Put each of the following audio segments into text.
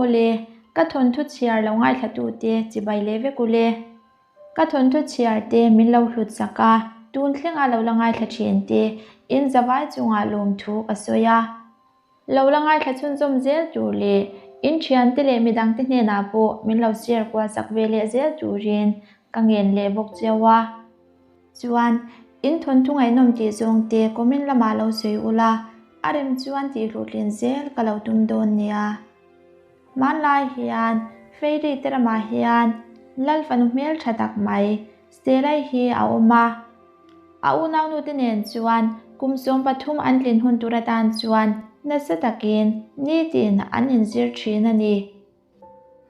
Awle, ka thawnthu chhiar lo ngaithlatute chibai leh vek ule. Ka thawnthu chhiar te min lo hlut sak a, tun thlenga lo la ngaithla thin te in zavai chungah lawmthu ka sawi a. Lo la ngaithla chhunzawm zel tur leh in thiante leh midangte hnenah pawh min lo share kual sak ve leh zel turin ka ngen leh bawk cheu a. Chuan, in thawnthu ngaihnawm tih zawng te comment lamah lo sawi ula, a rem chuan tih hlawhtlin zel ka lo tum dawn nia. Hmanlai hian Fairy te ramah hian Lal fanu hmel tha tak mai Stelai hi a awm a. A unaunu te nen chuan kum 13 an tlin hun tur atan chuan nasa takin nitin an inzir thin a ni.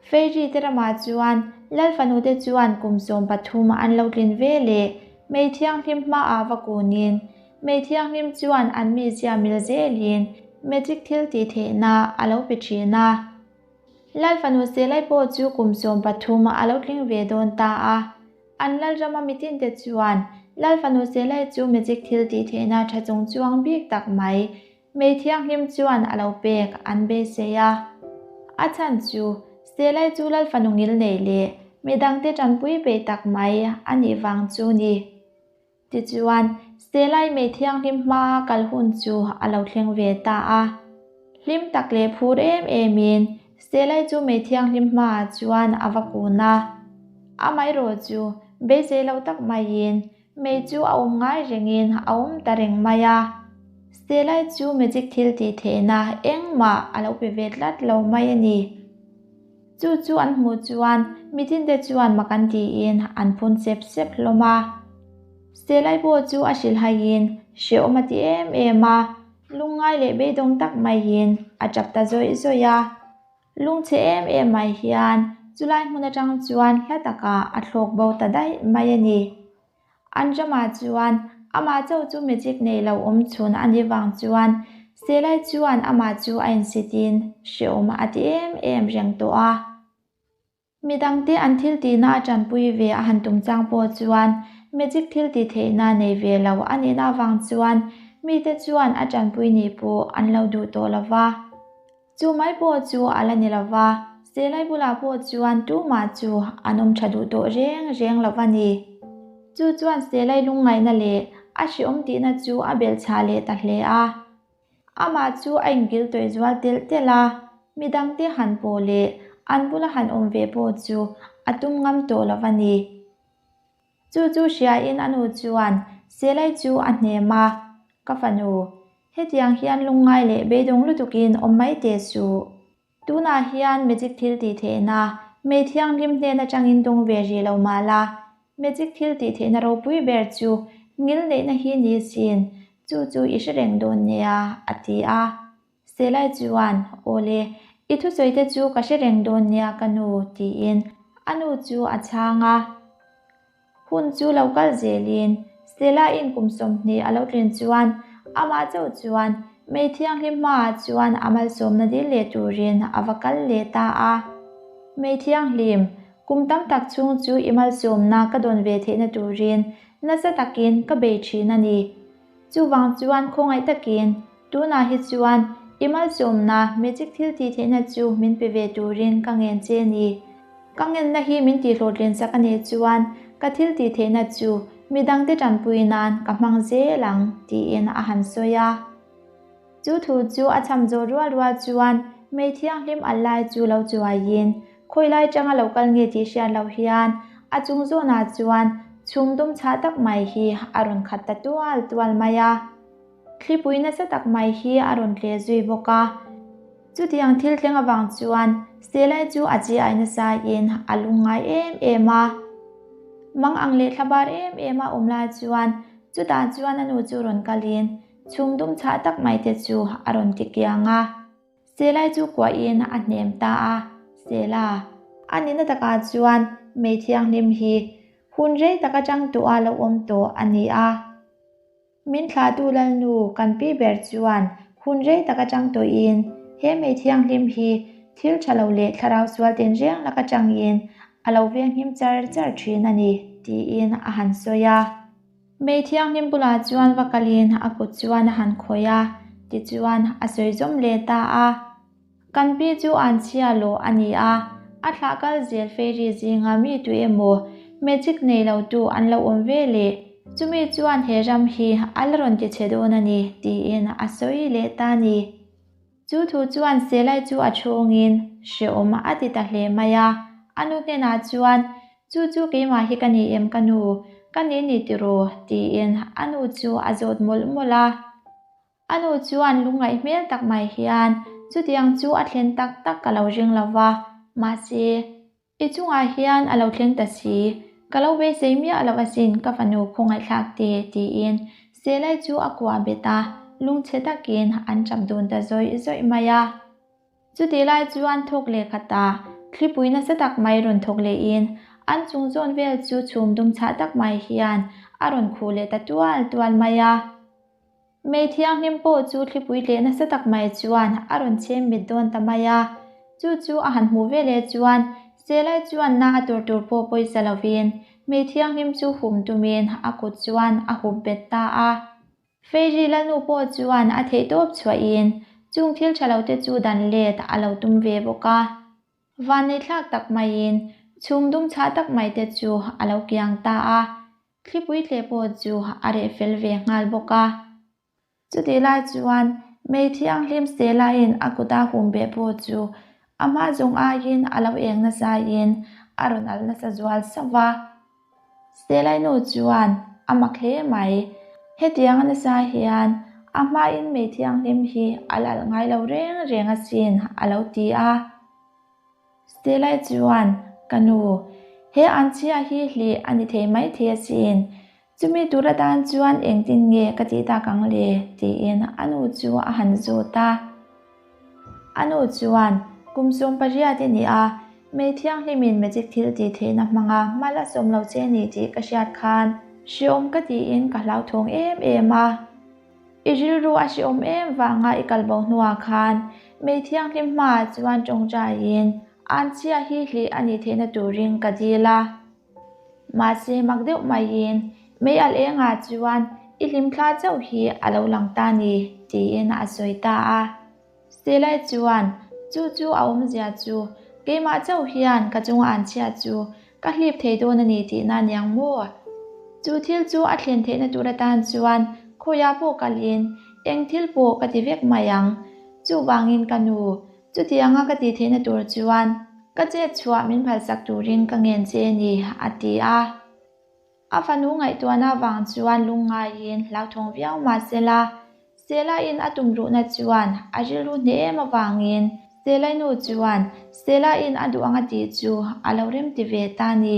Fairy te ramah chuan Lal fanu te chuan kum 13 an lo tlin ve leh Mei Thianghlim hmaah va kunin Mei Thianghlim chuan an mizia mil zelin magic thil tih theihna a lo pe thin a. Lal fanu Selai pawh chu kum 13 a lo tling ve dawn ta a. An Lalrama mitinte chuan Lal fanu Selai chu magic thil tih theihna tha chung chuang bik tak mai Mei Thianghlim chuan a lo pek an beisei a. A chhan chu Selai chu Lal fanu ngil nei leh midangte tanpui peih tak mai a nih vang chu ni. Tichuan, Selai Mei Thianghlim hmaa kal hun chu a lo thleng ve ta a. Hlim tak leh phur em emin Selai chu Mei Thianghlim hmaah chuan a va kun a. Amaherawh chu beisei lo tak maiin Mei chu a awm ngai rengin a awm ta reng mai a. Selai chu magic thil tih theihna engmah a lo pe ve tlat lo mai a ni. Chu chu an hmuh chuan mitinte chuan mak an tiin an phun sep sep hlawm a. Selai pawh chu a hrilhaiin hrehawm a ti em em a, lungngai leh beidawng tak maiin a tap ta zawih zawih a. Lungchhe em em mai hian chulai hmun atang chuan hla takah a thlawk bo ta daih mai a ni. An ramah chuan amah chauh chu magic nei lo awm chhun a nih vang chuan Selai chuan amah chu a insitin hrehawm a ti em em reng tawh a. Midangte an thil tihna a tanpui ve a han tum chang pawh chuan magic thil tih theihna nei ve lo a nihna avang chuan mite chuan a tanpui nih pawh an lo duh tawh lo va. Chu mai pawh chu a la ni lo va, Selai bulah pawh chuan tumah chu an awm tha duh tawh reng reng lo va ni. Chu chuan Selai lungngaihna leh a hrehawm tihna chu a belhchhah leh ta hle a. Amah chu a inkil tawih zual telh telh a, midangte han pawh leh an bula han awm ve pawh chu a tum ngam tawh lo a ni. Chu chu hriain a nu chuan Selai chu a hnem a, Ka fanu, hetiang hian lungngai leh beidawng lutukin awm mai teh suh. Tunah hian magic thil tih theihna Mei Thianghlim hnen atangin dawng ve rih lo mah la, magic thil tih theihna ropui ber chu ngil neihna hi ni sin, chu chu i hre reng dawn nia, a ti a. Selai chuan, Awle, i thusawi te chu ka hre reng dawn nia ka nu, tiin a nu chu a chhang a. Hun chu lo kal zelin Stella-in kum 20 a lo tlin chuan amah chauh chuan Mei Thianghlim hmaah chuan a malsawmna dil leh turin a va kal leh ta a. Mei Thianghlim, kum tam tak chhung chu i malsawmna ka dawn ve theihna turin nasa takin ka bei thin a ni. Chuvang chuan khawngaih takin tunah hi chuan i malsawmna magic thil tih theihna chu min pe ve turin ka ngen che a ni. Ka ngenna hi min tihhlawhtlin sak a nih chuan ka thil tih theihna chu midangte tanpui nan ka hmang zel ang tiin a han sawi a. Chu thu chu a cham zawh rual rual chuan Mei Thianghlim a lai chu lo chuaiin khawilai tanga lo kal nge tih hriat loh hian a chung zawnah chuan chhum dum chhah tak mai hi a rawn khat ta tual tual mai a. Thlipui nasa tak mai hi a rawn tle zui bawk a. Chutiang thil thleng avang chuan Selai chu a chi ai nasain a lungngai em em a. Mang ang leh thlabar em em a awm lai chuan chutah chuan a nu chu rawn kalin chhum dum chhah tak mai te chu a rawn ti kiang a. Selai chu kuahin a hnem ta a, Sela, a nihna takah chuan Mei Thianghlim hi hun rei tak atang tawh a lo awm tawh a ni a. Min thlahtu Lalnu kan pi ber chuan hun rei tak atang tawhin he Mei Thianghlim hi thil tha lo leh thlarau sual tinreng lak atangin a lo venghim char char thin a ni, tiin a han sawi a. Mei Thianghlim bulah chuan va kalin a kut chuan a han khawih a, tichuan a sawi zawm leh ta a. Kan pi chu an chhia lawh a ni a, a thlah kal zel fairy zinga mi tu emaw magic nei lo tu an lo awm ve leh chumi chuan he ram hi a la rawn ti chhe dawn a ni tiin a sawi leh ta a ni. Chu thu chuan Selai chu a chhungin hrehawm a ti ta hle mai a, a nu hnenah chuan, Chu chu keimah hi ka ni em ka nu, ka ni ni tiraw? tiin a nu chu a zawt mawlh mawlh a. A nu chuan lungngaih hmel tak mai hian, Chutiang chu a thlen tak tak ka lo ring lo va, mahse, I chungah hian a lo thleng ta si, ka lo beisei miah lo asin ka fanu khawngaihthlak te, tiin Selai chu a kuah bet a, lungchhe takin an tap dun ta zawih zawih mai a. Chutih lai chuan thawk leh khatah thlipui nasa tak mai rawn thawk lehin an chung zawn vel chu chhum dum chhah tak mai hian a rawn khuh leh ta tual tual mai a. Mei thianghlim pawh chu thlipui tleh nasa tak mai chuan a rawn chhem mit dawn ta mai a. Chu chu a han hmuh ve leh chuan Selai chuan na a tur tur pawh pawisa lovin mei thianghlim chu hum tumin a kut chuan a hup bet ta a. Feiri Lalnu pawh chuan a theihtawp chhuahin chung thil tha lote chu dan let a lo tum ve bawk a. Vanneihthlak tak maiin chhum dum chhah tak mai te chu a lo kiang ta a. Thlipui tleh pawh chu a reh fel ve nghal bawk a. Chutih lai chuan Mei thianghlim Stella-in a kuta hum beh pawh chu a hma zawng aiin a lo eng nasain a rawn alh nasa zual sauh va. Stella-i nu chuan a mak hle mai. Hetiang a nasa hian a hmain Mei thianghlim hi a la alh ngai lo reng reng asin a lo ti a. Stella chuan, Ka nu, he anchhia hi hlih a ni thei mai thei asin. Chumi tur atan chuan engtin nge ka tih tak ang le? tiin a nu chu a han zawt a. A nu chuan, Kum 18 i ni a, Mei thianghlimin magic thil tih theihna hmanga hma la sawm lo che ni tih ka hriat khan hreawm ka tiin ka hlauthawng em em a. I rilru a hrehawm em vanga i kal bo hnuah khan Mei thianghlim hmaah chuan tawngtaiin anchhia hi hlih a nih theihna turin ka dil a. Mahse mak deuh maiin Mei alh engah chuan i hlimthla chauh hi a lo lang ta ni tiin a sawi ta a. Stelai chuan, Chu chu a awmzia chu, keimah chauh hian ka chunga an chhiat chu ka hlip thei dawn a ni tihna aniang maw? Chu thil chu a thlen theihna tur atan chuan khawiah pawh kalin eng thil pawh ka ti vek mai ang. Chuvangin ka nu, chutianga ka tih theihna tur chuan ka chet chhuah min phalsak turin ka ngen che a ni, a ti a. A fanu ngaihtuahna avang chuan lungngaiin hlauthawng viau mah sela, Stella-in a tumruhna chuan a rilru hneh em avangin Stella-i nu chuan Stella-in a duh ang a tih chu a lo remti ve ta a ni.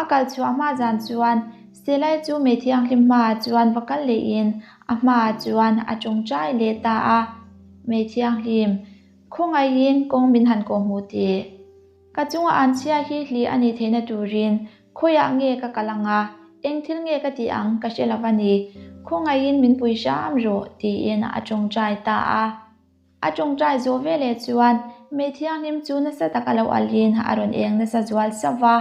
A kal chhuah hma zan chuan Stella-i chu mei thianghlim hmaah chuan va kal lehin a hmaah chuan a tawngtai leh ta a, Mei thianghlim, khawngaihin kawng min han kawhhmuh tih. Ka chunga an chhia hi hli a nih theihna turin khawiah nge ka kal ang a, eng thil nge ka tih ang ka hre lo a ni, khawngaihin min pui hram rawh, tiin a tawngtai ta a. A tawngtai zawh veleh chuan Mei Thianghlim chu nasa taka lo alhin a rawn eng nasa zual sauh va.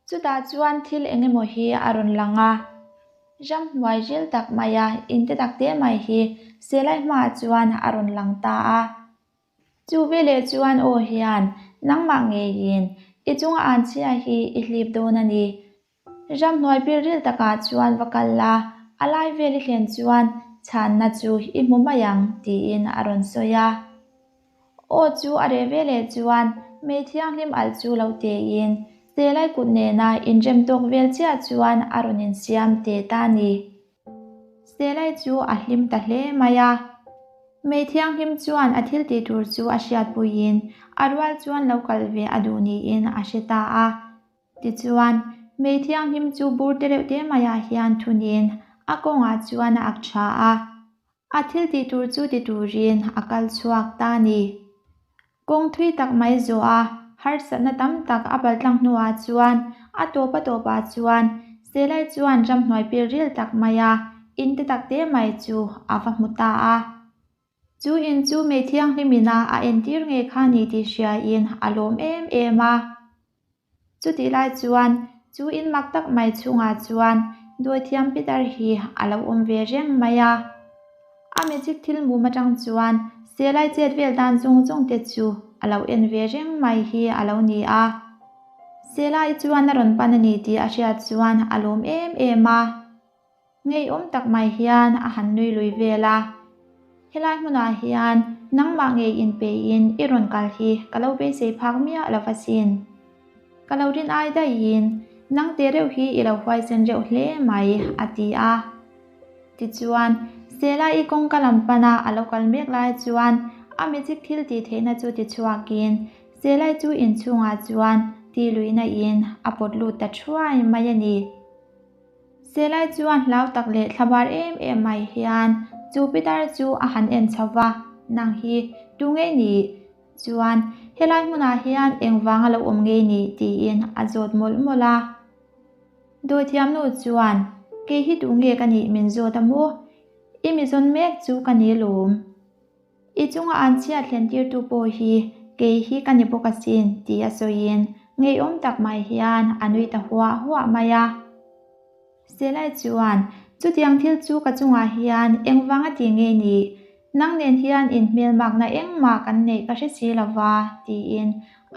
Chutah chuan thil eng emaw hi a rawn lang a, ramhnuai ril tak maia inte tak te mai hi Selai hmaah chuan a rawn lang ta a. Chu veleh chuan aw hian, Nangmah ngeiin, i chunga an chhia hi i hlip dawn a ni. Ramhnuai pilril takah chuan va kal la, a lai vel i thlen chuan chhanna chu i hmu mai ang, tiin a rawn sawi a. Aw chu a reh veleh chuan mei thianghlim alh chu lo tein, Selai kut nena inrem tawk vel chiah chuan a rawn insiam te ta a ni. Selai chu a hlim ta hle mai a. Mei thianghlim chuan a thil tih tur chu a hriatpuiin a rual chuan lo kal ve a duh niin a hre ta a. Tichuan, Mei thianghlim chu bur te reuh te maiah hian thunin a kawngah chuan a ak tha a. A thil tih tur chu ti turin a kal chhuak ta a ni. Kawng thui tak mai zawh a, harsatna tam tak a paltlang hnuah chuan a tawp a tawpah chuan Selai chuan ramhnuai pil ril tak maia in te tak te mai chu a va hmu ta a. Chu in chu mei thianghlim ina a entir ngei kha ni tih hriain a lawm em em a. Chutih lai chuan chu in mak tak mai chhungah chuan Dawithiam Peter hi a lo awm ve reng mai a. A magic thil mum atang chuan Selai chet vel dan zawng zawng te chu a lo en ve reng mai hi a lo ni a. Selai chuan a rawn pan a ni tih a hriat chuan a lawm em em a. Ngeiawm tak mai hian a han nui lui vel a. Helai hmunah hian nangmah ngei inpeiin i rawn kal hi ka lo beisei phak miah lo va sin. Ka lo rin ai daihin nang te reuh hi i lo huaisen reuh hle mai, a ti a. Tichuan, Sela-i kawngka lam pana a lo kal mek lai chuan a magic thil tih theihna chu tichhuakin Sela-i chu inchhungah chuan ti luihna in a pawt lut ta thuai mai a ni. Selai chuan hlau tak leh thlabar em em mai hian chu pitar chu a han en chho va, Nang hi tu ngei nih? Chuan helai hmunah hian engvang a lo awm ngei nih? tiin a zawt mawlh mawlh a. Dawithiamnu chuan, Kei hi tu nge ka nih min zawt a maw? I mizawn mek chu ka ni lawm. I chunga an chhiat thlentirtu pawh hi kei hi ka ni bawk asin tih a sawiin ngeiawm tak mai hian a nui ta huah huah mai a. Selai chuan, Chutiang thil chu ka chungah hian engvang a ti nge nih? Nang nen hian inhmelmakna engmah kan neih ka hre si lo va, tiin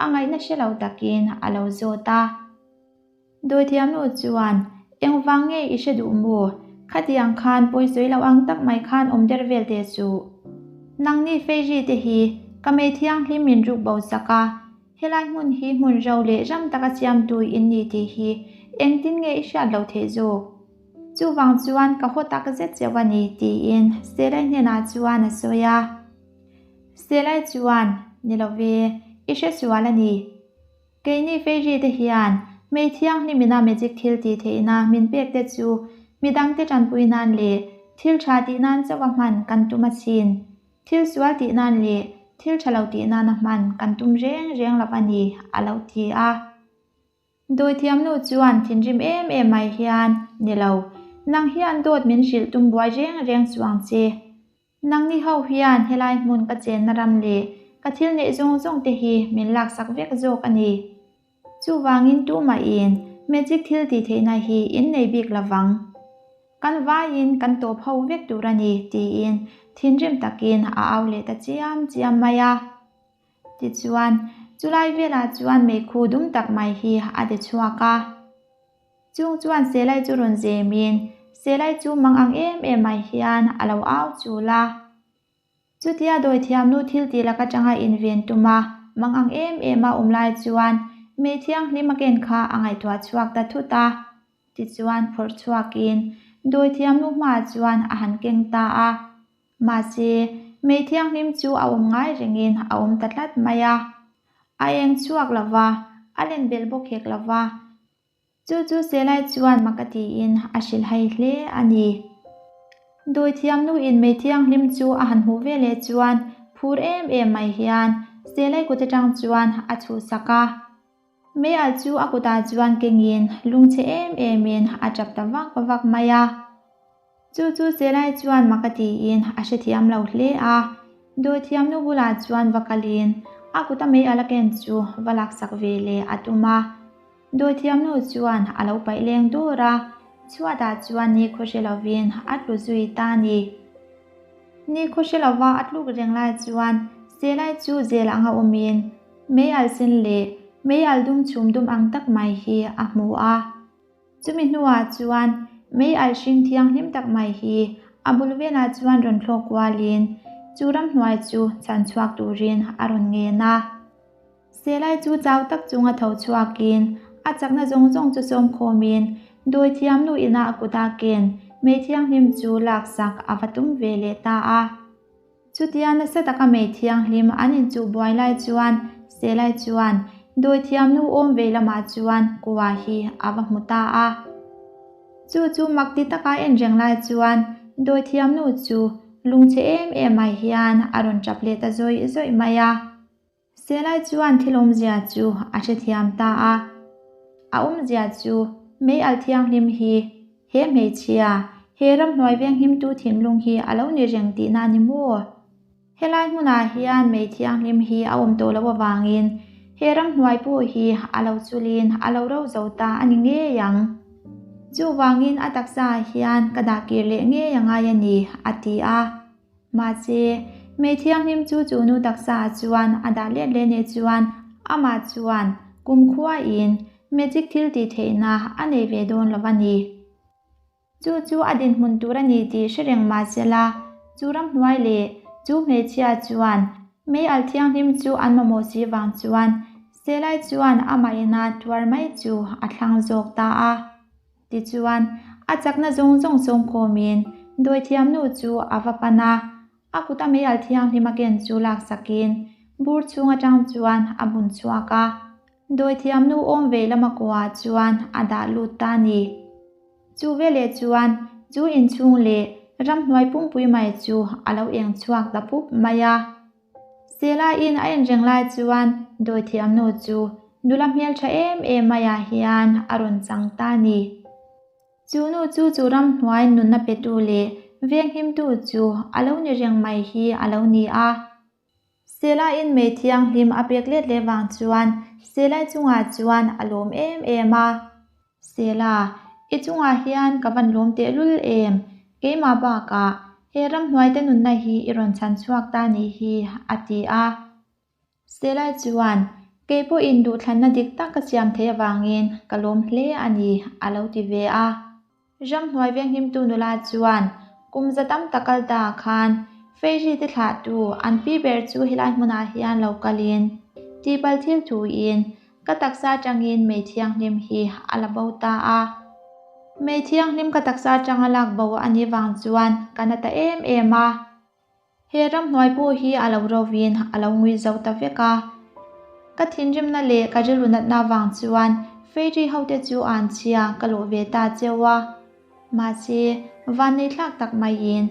a ngaihna hre lo takin a lo zawt a. Dawithiamnu chuan, Engvang nge i hre duh maw? Khatiang khan pawisawi lo ang tak mai khan awm der vel teh suh. Nangni Feiji te hi ka mei thianghlim min ruk bo sak a, helai hmun hi hmun ro leh ram taka siamtu in ni tih hi engtin nge i hriat loh theih zawk? Chuvang chuan ka haw tak zet cheu a ni, tiin Selai hnenah chuan a sawi a. Selai chuan, Ni lo ve, i hre sual a ni. Keini Fairy te hian Mei Thianghlimina magic thil tih theihna min pek te chu midangte tanpui nan leh thil tha tih nan chauh a hman kan tum asin. Thil sual tih nan leh thil tha lo tih nana hman kan tum reng reng lo a ni, a lo ti a. Dawithiamnu chuan thinrim em em mai hian, Ni lo, nang hian dawt min hrilh tum buai reng reng chuang che. Nangni ho hian helai hmun ka chenna ram leh ka thil neih zawng zawng te hi min laksak vek zawk a ni. Chuvangin tumahin magic thil tih theihna hi in nei bik lovang. Kan vaiin kan tawp ho vek tur a ni tiin thinrim takin a au leh ta chiam chiam mai a. Tichuan, chulai velah chuan meikhu dum tak mai hi a ti chhuak a. Chung chuan Selai chu rawn zemin, Selai chu mang ang em em mai hian a lo au chul a. Chutia dawithiamnu thil tih lak atanga inven tum a, mang ang em em a awm lai chuan Mei Thianghlim a ken kha a ngaihtuah chhuak ta thut a. Tichuan phawrh chhuakin dawithiamnu hmaah chuan a han keng ta a. Mahse, Mei Thianghlim chu a awm ngai rengin a awm ta tlat mai a. A eng chhuak lo va, a len belh bawk hek lo va. Chu chu Selai chuan mak a tiin a hrilhhai hle a ni. Dawithiamnu in Mei Thianghlim chu a han hmuh ve leh chuan phur em em mai hian Selai kut atang chuan a chhuhsak a. Mei alh chu a kutah chuan kengin lungchhe em emin a tap ta vak vak mai a. Chu chu Selai chuan mak a tiin a hrethiam lo hle a. Dawithiamnu bulah chuan va kalin a kuta mei alh a ken chu va laksak ve leh a tum a. Dawithiamnu chuan a lo paih leng dur a, chhuatah chuan ni khaw hre lovin a tlu zui ta a ni. Ni khaw hre lova a tluk reng lai chuan Selai chu zel anga awmin mei alh sen leh mei alh dum chhum dum ang tak mai hi a hmu a. Chumi hnuah chuan mei alh hring thianghlim tak mai hi a bul velah chuan rawn thlawk kualin chu ramhnuai chu chhan chhuak turin a rawn ngen a. Selai chu chau tak chunga tho chhuakin a chakna zawng zawng chu sawm khawmin dawithiam nu ina a kut a ken Mei Thianghlim chu laksak a va tum ve leh ta a. Chutia nasa taka Mei Thianghlim an inchuh buai lai chuan Selai chuan dawithiam nu awm ve lamah chuan kua hi a va hmu ta a. Chu chu mak ti taka en reng lai chuan dawithiam nu chu lungchhe em em mai hian a rawn tap leh ta zawih zawih mai a. Selai chuan thil awmzia chu a hrethiam ta a. A awmzia chu mei alh thianghlim hi he hmeichhia, he ramhnuai venghimtu thinlung hi a lo ni reng tihna a ni maw? Helai hmunah hian mei thianghlim hi a awm tawh loh avangin he ramhnuai pawh hi a lo chulin a lo ro zo ta a ni ngei ang. Chuvangin a taksaah hian ka dah kir leh ngei a ngai a ni, a ti a. Mahse, Mei thianghlim chu chu nu taksaah chuan a dah let leh nih chuan amah chuan kumkhuain magic thil tih theihna a nei ve dawn lo a ni. Chu chu a dinhmun tur a ni tih hre reng mah sela, chu ramhnuai leh chu hmeichhia chuan mei alh thianghlim chu an mamawh si vang chuan Selai chuan amah ina tuar mai chu a thlang zawk ta a. Tichuan, a chakna zawng zawng sawmkhawmin dawithiamnu chu a va pan a, a kuta mei alh thianghlim a ken chu laksakin bur chhung atang chuan a bun chhuak a, dawithiamnu awm vei lama kuah chuan a dah lut ta a ni. Chu veleh chuan chu inchhung leh ramhnuai pumpui mai chu a lo eng chhuak ta pup mai a. Sela-in a en reng lai chuan dawithiamnu chu nula hmeltha em em maiah hian a rawn chang ta a ni. Chu nu chu chu ramhnuai nunna petu leh venghimtu chu a lo ni reng mai hi a lo ni a. Sela-in mei thianghlim a pek let leh vang chuan Selai chungah chuan a lawm em em a. Sela, i chungah hian ka van lawm tehlul em? Keimah bakah he ramhnuaite nunna hi i rawn chhan chhuak ta nih hi, a ti a. Selai chuan, Kei pawhin duhthlanna dik tak ka siam theih avangin ka lawm hle a ni, a lo ti ve a. Ramhnuai venghimtu nula chuan kum za tam tak kal ta khan Fairy te thlahtu an pi ber chu helai hmunah hian lo kalin tihpalh thil thuin ka taksa atangin mei thianghlim hi a la bo ta a. Mei thianghlim ka taksa atanga lak bo a nih vang chuan ka na ta em em a. He ramhnuai pawh hi a lo rovin a lo ngui zo ta vek a. Ka thinrimna leh ka rilru natna vang chuan Fairy hote chu an chhia ka lawh ve ta cheu a. Mahse, vannei thlak tak maiin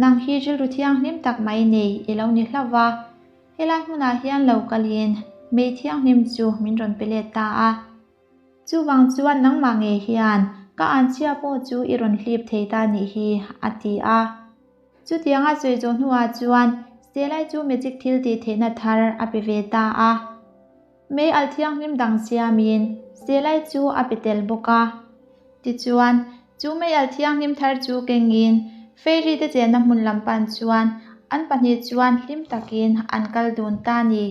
nang hi rilru thianghlim tak mai nei i lo ni hlauh va. Helai hmunah hian lo kalin mei thianghlim chu min rawn pe let ta a. Chuvang chuan nangmah ngei hian ka anchhia pawh chu i rawn hlip thei ta nih hi, a ti a. Chutianga sawi zawh hnuah chuan Selai chu magic thil tih theihna thar a pe ve ta a. Mei alh thianghlim dang siamin Selai chu a pe tel bawk a. Tichuan, chu mei alh thianghlim thar chu kengin Fairy te chenna hmun lam pan chuan an pahnih chuan hlim takin an kal dun ta a ni.